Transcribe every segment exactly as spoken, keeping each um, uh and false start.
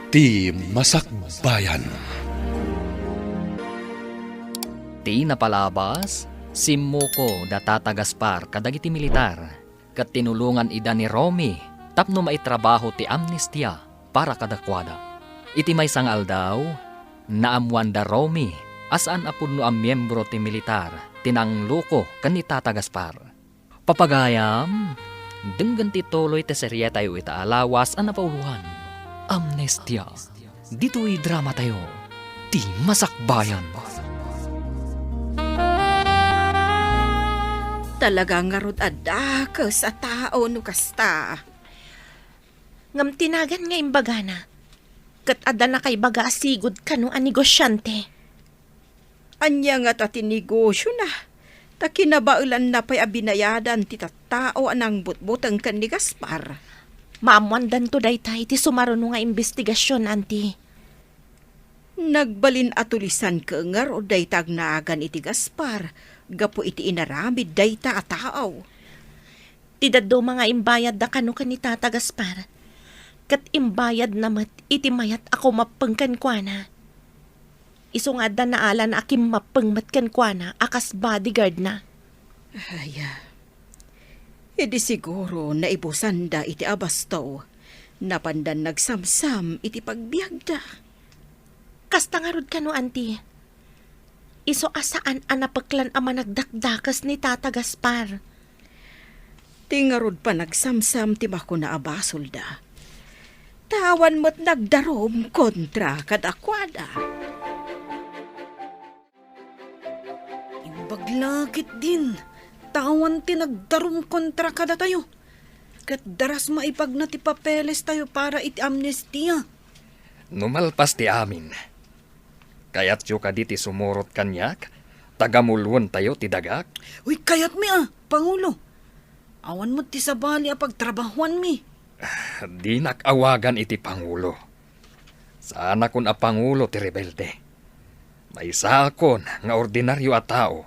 Ti Masakbayan. Ti napalabas, simmuko da Tata Gaspar kadagiti militar, ket tinulongan ida ni Romy tapno maitrabaho ti amnestia para kadakuada. Iti maysa nga aldaw, naammoan da Romy a saan a pudno a miembro ti militar ti nangloko ken ni Tata Gaspar. Papagayam, denggen ti tuloy ti serietayo ita a lawas a napauloan, Amnestia. Ditoy dramatayo, Ti Masakbayan. Talaga ngarud a dakes a tao no kasta. Ngem ti nagan nga imbagana, ket adda nakaibaga a sigud kano a negosiante. Ania ngata ti negosiona? Ta kinabaelanna pay a binayadan ti tattao a nangbutbuteng ken ni Gaspar. Maammoandanto dayta iti sumaruno nga imbestigasion, Auntie. Nagbalin a tulisan ket ngarud dayta agnagan iti Gaspar gapu iti inaramid dayta a tao. Ti dadduma nga imbayadda kano ken ni Tata Gaspar, ket imbayadna met iti mayat a kumappeng kenkuana. Isu nga adda naalan a kimmappeng met kenkuana a kas bodyguardna. Aya, idi siguro naibusanda iti abasto, napandan nagsamsam iti pagbiagda. Kasta ngarud kano, Auntie? Isu a saan a napeklan a managdakdakes ni Tata Gaspar. Ti ngarud panagsamsam ti makuna a basolda. Ta awan met nagdarum kontra kadakuada. Imbag la ketdin, ta awan ti nagdarum kontra kadatayo. Ket daras maipagna ti papelestayo para iti amnestia. No malpas ti amin, kayatyo kadi ti sumurot kaniak, ta gamuloentayo ti dagak? Uy, kayatmi a, Pangulo. Awan met ti sabali a pagtrabahuanmi. Dinak awagan iti pangulo. Saanakon a pangulo ti rebelde. Maysaakon nga ordinario a tao.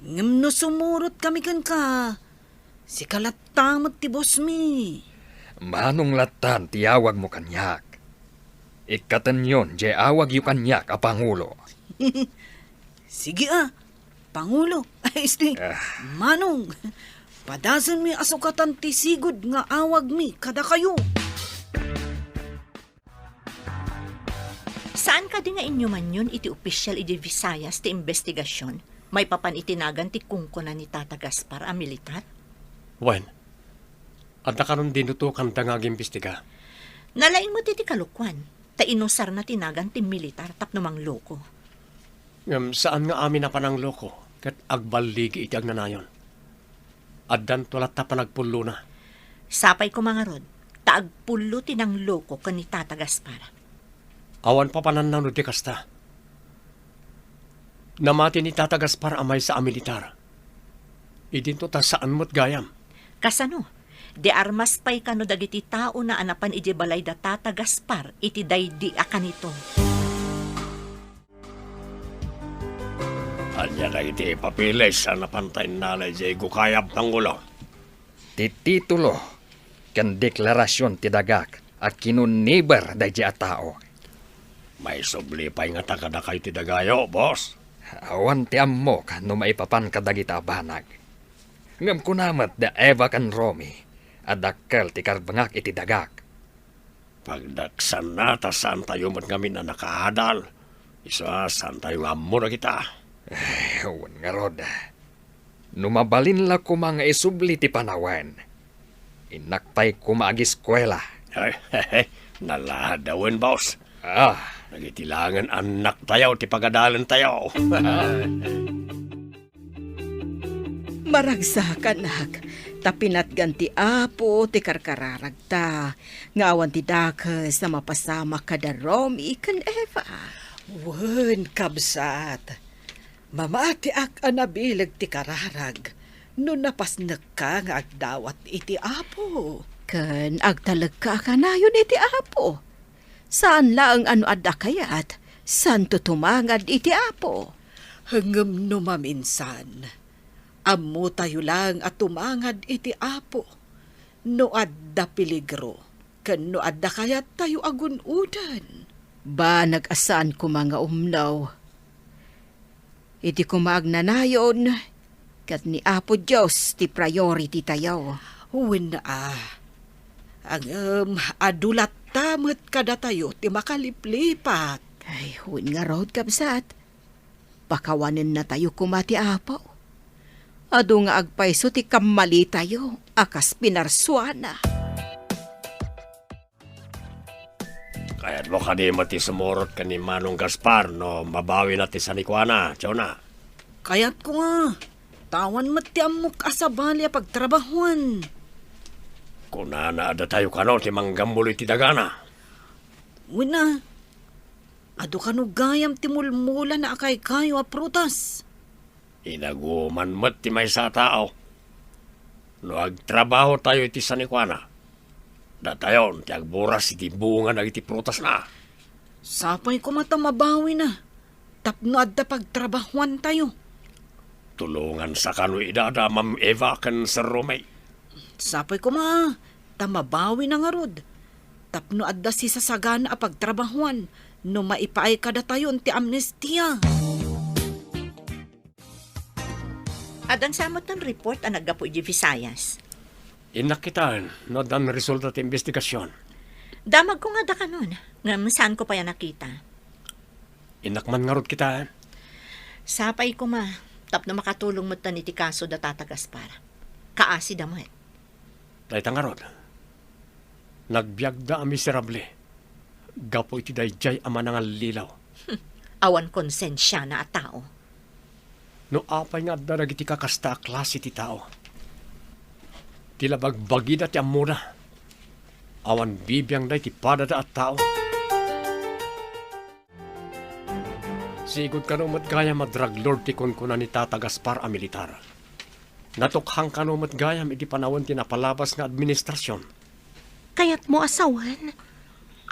Ngem no sumurotkami kenka, sika latta met ti bossmi. Manong lattan ti awagmo kaniak. Ikkatenyon diay awagyo kaniak a pangulo. Sige a, Pangulo. Ay, isti. Ah. Manong, padasenmi a sukatan ti sigud nga awagmi kadakayo. Saan kadi nga inyumanyon iti opisyal idi Visayas ti imbestigasion maipapan iti nagan ti kunkuna ni Tata Gaspar a militar? Wen, adda kanon dinutokanda nga agimbestiga. Nalaing met iti kalokuan, ta inusarna ti nagan ti militar tapno mangloko. Ngem saan nga amin a panangloko ket agballigi iti agnanayon. Addanto latta panagpullona. Sapay koma ngarud, ta agpullo ti nangloko ken ni Tata Gaspar. Awan papanannano ti kasta. Namati ni Tata Gaspar a maysa a militar. Idinto ta saan met gayam. Kasano? Di armas pay kano dagiti taona a napan idiay balay da Tata Gaspar iti daydi a kanito. Ania dagiti papeles a napanta innala idiay gukayab, Pangulo? Ti titulo ken deklarasion ti dagak a kinuniber daydi a tao. Maisubli pay ngata kadakayo ti dagayo, boss? Awan ti ammok no maipapan kadagita a banag. Ngem kuna met da Eva ken Romy a dakkel ti karbengak iti dagak. Pagdaksanna ta saantayo met ngamin a nakaadal. Isu a saantayo nga ammo dagita. Ay, wen ngarud. No mabalin la koma nga isubli ti panawen, innak pay koma agiskuela. Ay, naladawen, boss. Ah. Dagiti laengen annaktayo ti pagadalentayo. Maragsakanak, ta pinatgan ti Apo ti karkararagta, nga awan ti dakes a mapasamak kada Romy ken Eva. Wen, kabsat, mamatiak a nabileg ti kararag no napasnekka nga agdawat iti Apo. Ken agtalekka a kanayon iti Apo. Saan laeng a no adda kayat, saanto tumangad iti Apo. Ngem no maminsan, ammotayo laeng a tumangad iti Apo no adda peligro. ken no adda kayattayo a gun-oden. Banag a saan koma nga umno. Idi koma agnanayon, ket ni Apo Dios ti priority tayo. Wen a, ngem adu latta met kadatayo ti makaliplipat. Ay, wen ngarud, kabsat. Pakawanennatayo koma ti Apo. Adu nga agpayso ti kammalitayo a kas pinarsuana. Kayatmo kadi met ti sumurot ken ni Manong Gaspar no mabawina ti sanikuana, Jonah? Kayatko nga. Ta awan met ti ammok a sabali a pagtrabahuan. Kunana a datayo kano ti manggammul iti dagana. Wen a, adu kano gayam ti mulmulana a kaykayo a prutas. Inaguman met ti maysa a tao. No agtrabahotayo iti sanikuana, datayon ti agburas iti bunga dagiti prutasna. Sapay koma ta mabawina tapno adda pagtrabahuantayo. Tulongansa kano ida da Ma'am Eva ken Sir Romay. Sapay koma ta mabawina ngarud tapno adda sisasagana a pagtrabahuan no maipaay kadatayon ti amnestia. Addan sa met ti report a naggapu iti Visayas? Innak kitaen no addan resulta ti imbestigasion. Damagko nga adda kanon, ngem saanko pay a nakita. Innak man ngarud kitaen. Sapay koma, tapno makatulong metten iti kaso da Tata Gaspar. Kaasida met. Dayta ngarud, nagbiagda a miserable gapu iti daydiay a manangallilaw. Awan konsensiana a tao. No apay nga adda dagiti kakasta a klase ti tao, ti la bagbagida ti ammoda, awan bibiangda iti padada a tao. Sigud kano met gayam a drug lord ti kunkuna ni Tata Gaspar a militar. Natukhang kano met gayam iti panawen ti napalabas nga administrasion. Kayatmo a sawen?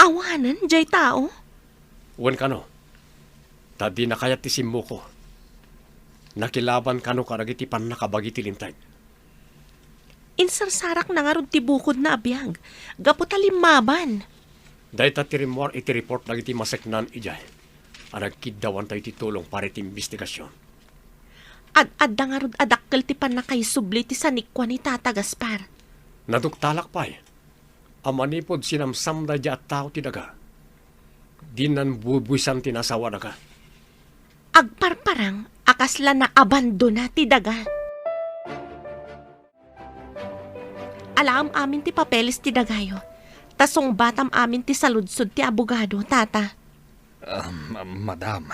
Awanen jay tao? Wen kano. Ta dina kayat ti simmuko. Nakilaban kano kadagiti pannakabagi ti Linteg. Insarsarakna ngarud ti bukodna a biag, gapu ta limmaban. Dayta ti rimmuar iti report dagiti maseknan idiay a nagkiddawantayo iti tulong para iti imbestigasion. Ad-adda ngarud a dakkel ti pannakaisubli ti sanikua ni Tata Gaspar. Naduktalak pay a manipud sinamsam daydiay a tao ti daga, dinnan bubuisan ti nasawa daga. Agparparang a kasla naabandona ti daga. Alaem amin ti papeles ti dagayo, ta sungbatam amin ti saludsod ti abogado, Tata. Um, madam,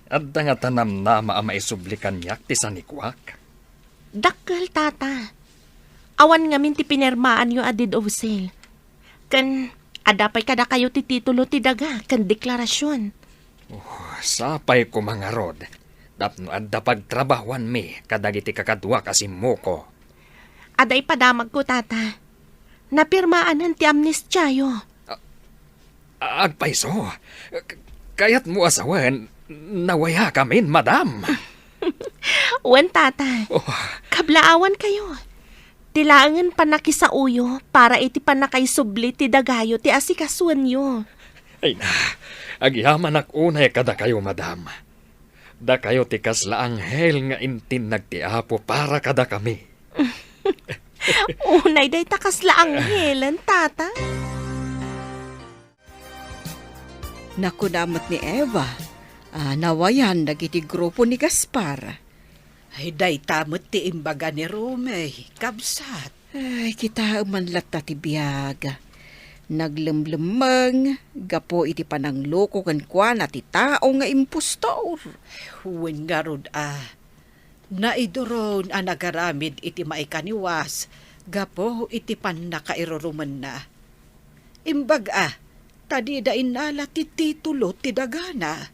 adda ngata namnama a maisubli kaniak ti sanikuak? Dakkel, Tata. Awan ngamin ti pinirmaanyo a deed of sale. Ken adda pay kadakayo ti titulo ti daga ken deklarasion. Oh, sapay koma ngarud tapno adda pagtrabahuanmi kadagiti kakaduak a simmuko. Adda ipadamagko, Tata. Napirmaanen ti amnestiayo. A-, agpayso. K-, kayatmo a sawen, nawayakamin, madam. Wen, Tata. Oh. Kablaawankayo. Ti laengen pannakisaoyo para iti pannakaisubli ti dagayo ti asikasuenyo. Ay na, agyamanak unay kadakayo, madam. Dakayo ti kasla anghel nga intinnag ti Apo para kadakami. Unay dayta kasla anghelen, Tata. Nakuna met ni Eva a nawayan dagiti grupo ni Gaspar. Ay, dayta met ti imbaga ni Romey, kabsat. Ay, kitaem man latta ti biag. Naglemlemmeng gapu iti panangloko kenkuana ti tao nga impostor. Wen ngarud a, naiduron a nagaramid iti maikaniwas gapu iti pannakairurumenna. Imbag a, ta dida innala ti titulo ti dagana.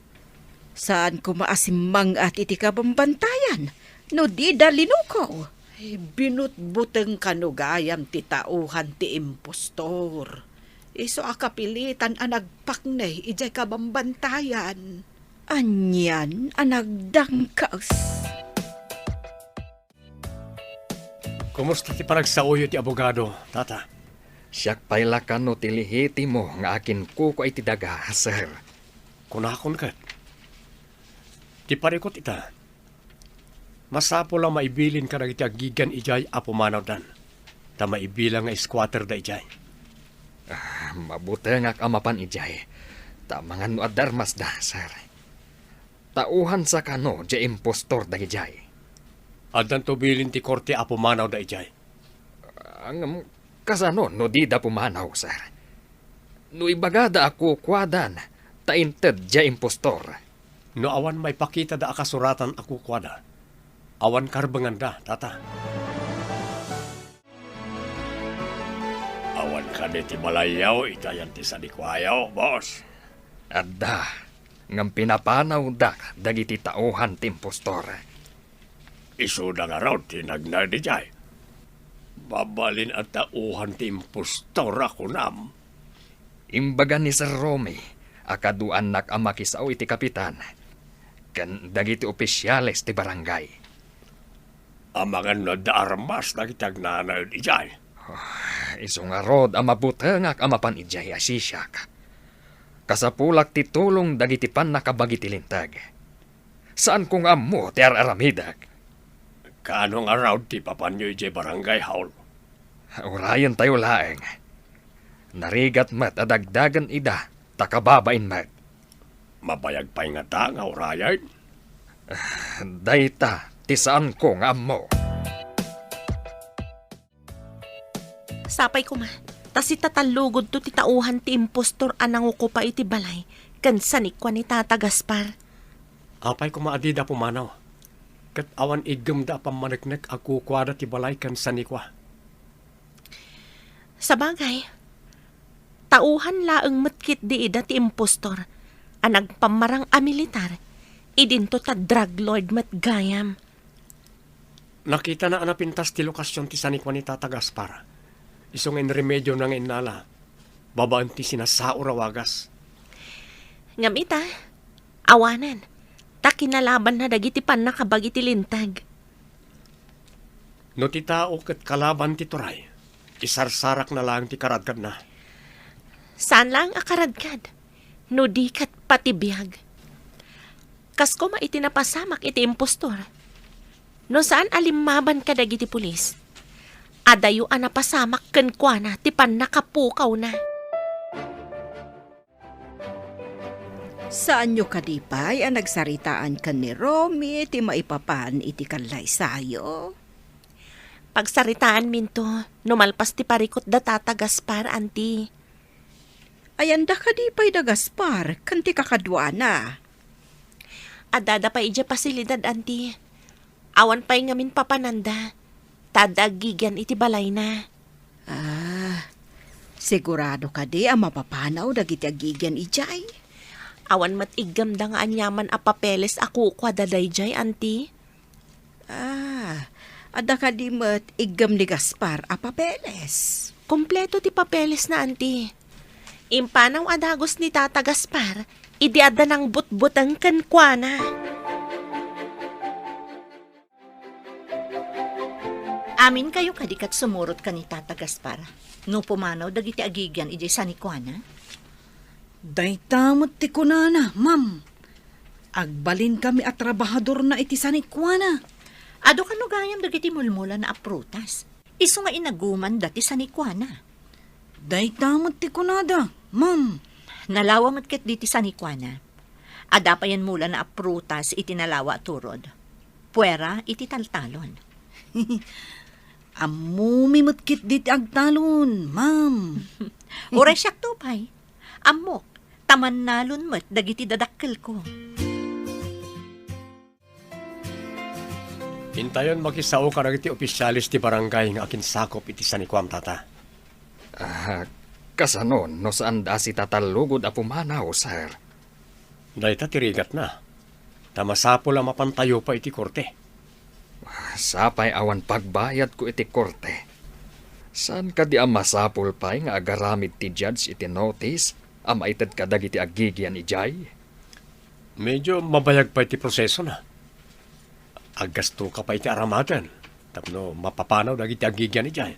Saan koma a simmang-at iti kabambantayan no dida linukaw. Ay, binutbuteng kano gayam ti tauhan ti impostor. Isu a kapilitan a nagpaknay idiay kabambantayan. Anian a nagdangkas. Kumusta ti panagsaoyo ti abogado, Tata? Siak pay la kano ti lehitimo nga akinkukua iti daga, sir. Kunakon ket. Ti parikut ita, masapul a maibilin kadagiti agigian idiay a pumanawdan, ta maibilang nga squatter da idiay. Ah, mabutengak a mapan idiay, ta amangan no adda armasda, sir. Tauhansa kano diay impostor dagidiay? Addanto bilin ti korte a pumanawda idiay. Ah, ngem kasano no dida pumanaw, sir? No ibagada a kukuadan, ta inted diay impostor. No awan maipakitada a kasuratan a kukuada, awan karbenganda, tata. Awan kadi ti balayyo iti ayan ti sanikuayo, boss? Adda, ngem pinapanawda dagiti tauhan ti impostor. Isuda ngarud ti nagnaed idiay. Mabalin a tauhan ti impostor a kunam. Imbaga ni Sir Romy a kaduaannak a makisao iti kapitan ken dagiti opisiales ti barangay. Amangan no adda armas dagiti agnanaed idiay. Ah, isu ngarud a mabutengak a mapan idiay a sisiak. Kasapulak ti tulong dagiti pannakabagi ti linteg. Saanko nga ammo ti ar-aramidek. Kaano ngarud ti papanyo idiay barangay hall? Urayentayo laeng. Narigat met a dagdagen ida ta kababain met. Mabayag pay ngata nga urayen? Dayta ti saanko nga ammo. Sapay koma, ta sitatallugudto ti tauhan ti impostor a nangokupa iti balay ken sanikua ni Tata Gaspar. Apay koma a dida pumanaw, ket awan iggemda a pammaneknek a kukuada ti balay ken sanikua. Sabagay, tauhan laeng met ketdi ida ti impostor a nagpammarang a militar, idinto ta drug lord met gayam. Nakitana a napintas ti lokasion ti sanikua ni Tata Gaspar. Isu nga inremediona nga innala, babaen ti sinasaur a wagas. Ngem ita, awanen, ta kinalabanna dagiti pannakabagi ti linteg. No ti tao ket kalaban ti turay, isarsarakna laeng ti karadkadna. Saan laeng a karadkad, no di ket pati biag. Kas koma iti napasamak iti impostor. No saan a limmaban kadagiti pulis, adayo a napasamak kenkuana ti pannakapukawna. Saanyo kadi pay a nagsaritaan ken ni Romy ti maipapan iti kallaysayo? Pagsaritaanminto no malpas ti parikut da Tata Gaspar, Anti. Ayanda kadi pay da Gaspar ken ti kakaduana? Addada pay idiay pasilidad, Anti. Awan pay ngamin papananda, ta adda agigian iti balayna. Ah, sigurado kadi a mapapanaw dagiti agigian idiay? Awan met iggemda nga aniaman a papeles a kukuada daydiay, Anti. Ah, adda kadi met iggem ni Gaspar a papeles? Kompleto ti papelesna, Anti. Impanaw a dagus ni Tata Gaspar idi adda nangbutbuteng kenkuana. Aminkayo kadi ket sumurot ken ni Tata Gaspar no pumanaw dagiti agigian idiay sanikuana? Dayta met ti kunana, ma'am. Agbalinkami a trabahadorna iti sanikuana. Adu kano gayam dagiti mulmulana a prutas? Isu nga inagumanda ti sanikuana. Dayta met ti kunada, ma'am. Nalawa met ketdi ti sanikuana. Adda payen mulana a prutas iti nalawa a turod. Puera iti taltalon. Ammomi met ketdi ti agtalon, ma'am. Uray siakto pay. Ammok, ta mannalon met dagiti dadakkelko. Intayon makisao kadagiti opisiales ti barangay nga akinsakup iti sanikuam, Tata. Ah, kasano no saanda a sitatallugod a pumanaw, sir? Dayta ti rigatna. Ta masapul a mapantayo pay iti korte. Sapay awan pagbayadko iti korte. Saan kadi a masapul pay nga agaramid ti judge iti notice a maited kadagiti agigian idiay? Medyo mabayag pay ti prosesona. Aggastoka pay iti aramaten tapno mapapanaw dagiti agigian idiay.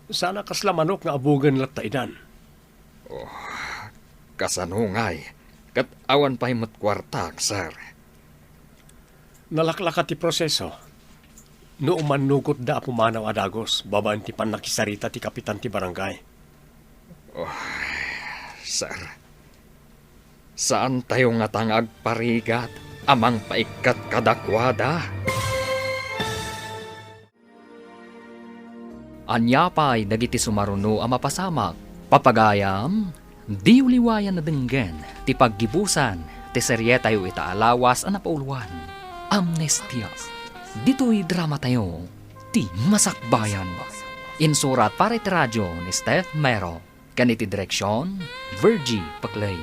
Saan a kasla manok nga abugen latta idan. Oh, kasano ngay? Ket awan pay met kuartak, sir. Nalaklaka ti proseso. No umannugotda a pumanaw a dagus babaen ti pannakisarita ti kapitan ti barangay. Oh, sir. Saantayo ngata nga agparigat a mangpaikkat kadakuada? Ania pay dagiti sumaruno a mapasamak? Papagayam, diyo liwayan a denggen ti paggibusan ti serietayo ita a lawas a napauluan, Amnestia. Ditoy dramatayo, ti Masakbayan. Insurat para iti radio ni Steph Mero. Ken iti direksion, Virgie Paclay.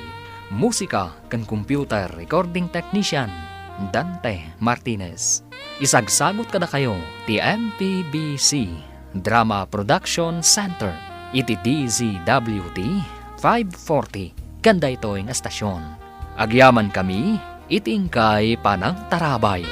Musika ken computer recording technician, Dante Martinez. Isagsagut kadakayo ti M P B C Drama Production Center iti D Z W T five forty ken daytoy nga estasion. Agyamankami iti inkay panangtarabay.